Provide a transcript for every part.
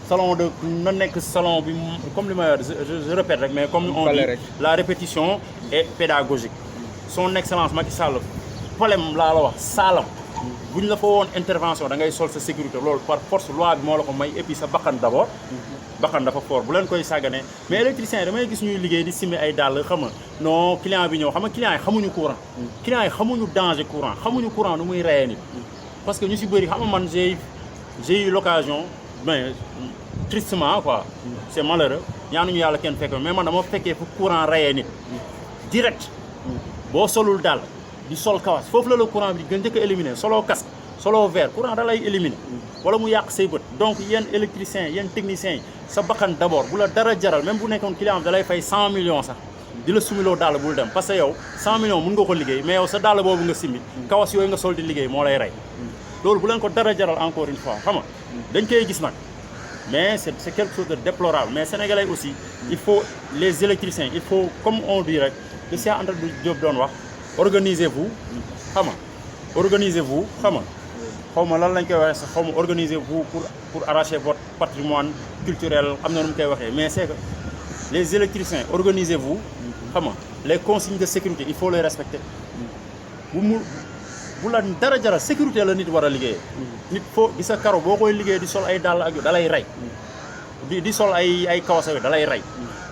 salon de na nekk salon bi comme li may wax je répète rek mais comme on dit la répétition est pédagogique. Son excellence Macky Sall problème laa la wax saalam bu ñu la fa woon intervention da ngay sol sa sécurité loolu par force loi bi moo la ko may et puis sa bakkan d'abord. bakkan dafa fort bu leen koy sàggane mais électricien yi damay gis ñuy liggéey di simmi ay dàll xam nga non client bi ñëw xam nga client yi xamuñu courant. client yi xamuñu danger courant xamuñu courant nu muy reyee nit. parce que ñu si bëri xam nga man j'ai eu l'occasion mais tristement quoi c'est malheureux ñaanuñu yàlla kenn fekk mais man dama fekkee fu courant reyee nit direct boo solul daal di sol kawas foofu la courant bi di gën njëkk a éliminer solo casque solo verre courant da lay éliminer wala mu yàq say bët donc yéen électriciens yéen techniciens yi sa bakkan d'abord bu la dara jaral même bu nekkoon client da lay fay 100 millions sax di la sumiloo dàll bul dem parce que yow 100 millions mun nga ko liggéey mais yow sa dàll boobu nga simmi kawas yooyu nga sol di liggéey moo lay rey loolu bu leen ko dara jaral encore une fois xam nga dañ koy gis nag mais c'est quelque chose de déplorable mais sénégalais aussi il faut les électriciens il faut comme on dit rek li Cheikh Anta Diop doon wax organisez-vous xam nga organisez-vous xam nga xaw ma lan lañ koy waxee sax xaw ma organisez-vous pour arracher votre patrimoine culturel am na nu mu koy waxee mais c'est que les électriciens organisez-vous xam nga les consignes de sécurité il faut les respecter bu la dara jaral sécurité la nit war a liggéeyee. nit foo gis sa karo boo koy liggéey di sol ay dàll ak yu da lay rey. di sol ay kawas yu da lay rey.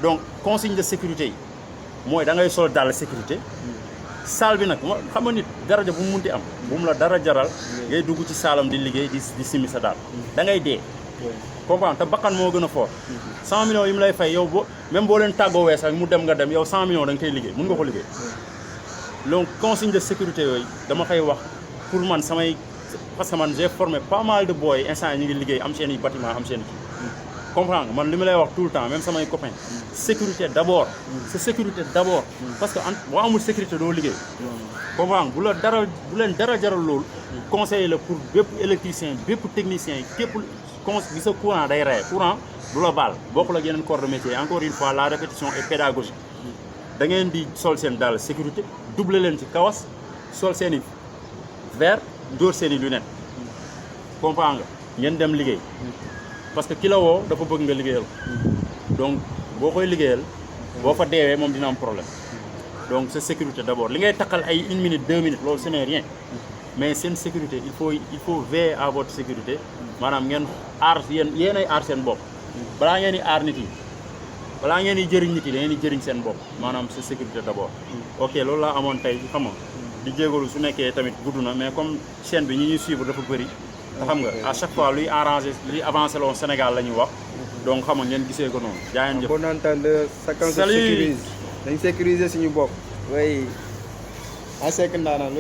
donc consigne de sécurité yi mooy da ngay sol dàll sécurité. salle bi nag xam nga nit daraja bu mu munti am. bu mu la dara jaral. ngay dugg ci saalam di liggéey di simi sa daal. da ngay dee. comprendre te bakkan moo gën a fort. 100 millions yi mu lay fay yow même boo leen tàggoowee sax mu dem nga dem yow 100 millions da nga koy liggéey mun nga ko liggéey. donc consigne de sécurité yooyu dama koy wax pour man parce que man j'ai formé pas mal de boys instant yi ñu ngi liggéey am seen i bâtiment am seen i comprendre nga man li ma lay wax tout le temps même samay copains sécurité d'abord c'est sécurité d'abord parce que boo amul sécurité doo liggéey comprendre bu leen dara jaral loolu conseil la pour bépp électricien bépp technicien képp bi sa courant day rey courant du la baal bokkul ak yeneen corps de métier encore une fois la répétition est pédagogique da ngeen di sol seen dàll sécurité double leen ci kawas sol seen i verre dóor seen i lunette comprendre nga ngeen dem liggéey parce que ki la woo dafa bëgg nga liggéeyal donc boo koy liggéeyal boo fa deewee moom dina am problème donc c'est sécurité d'abord li ngay takkal ay 1 minute 2 minutes loolu ce n'est rien mais seen sécurité il faut veiller à votre sécurité maanaam ngeen aar yéen ay aar seen bopp balaa ngeen di aar nit yi balaa ngeen di jëriñ nit yi da ngeen di jëriñ seen bopp maanaam c'est sécurité d'abord ok loolu laa amoon tey xam nga di jégalu su nekkee tamit gudd na mais comme chaîne bi ñi ñuy suivre dafa bëri te xam nga à chaque fois luy arranger luy avancer loon Sénégal la ñuy wax donc xam nga ngeen gisee ko noonu jaayeen jëf. bon entendeur chacun se sécurise dañ sécuriser suñu bopp. oui. à sekk ndaanaan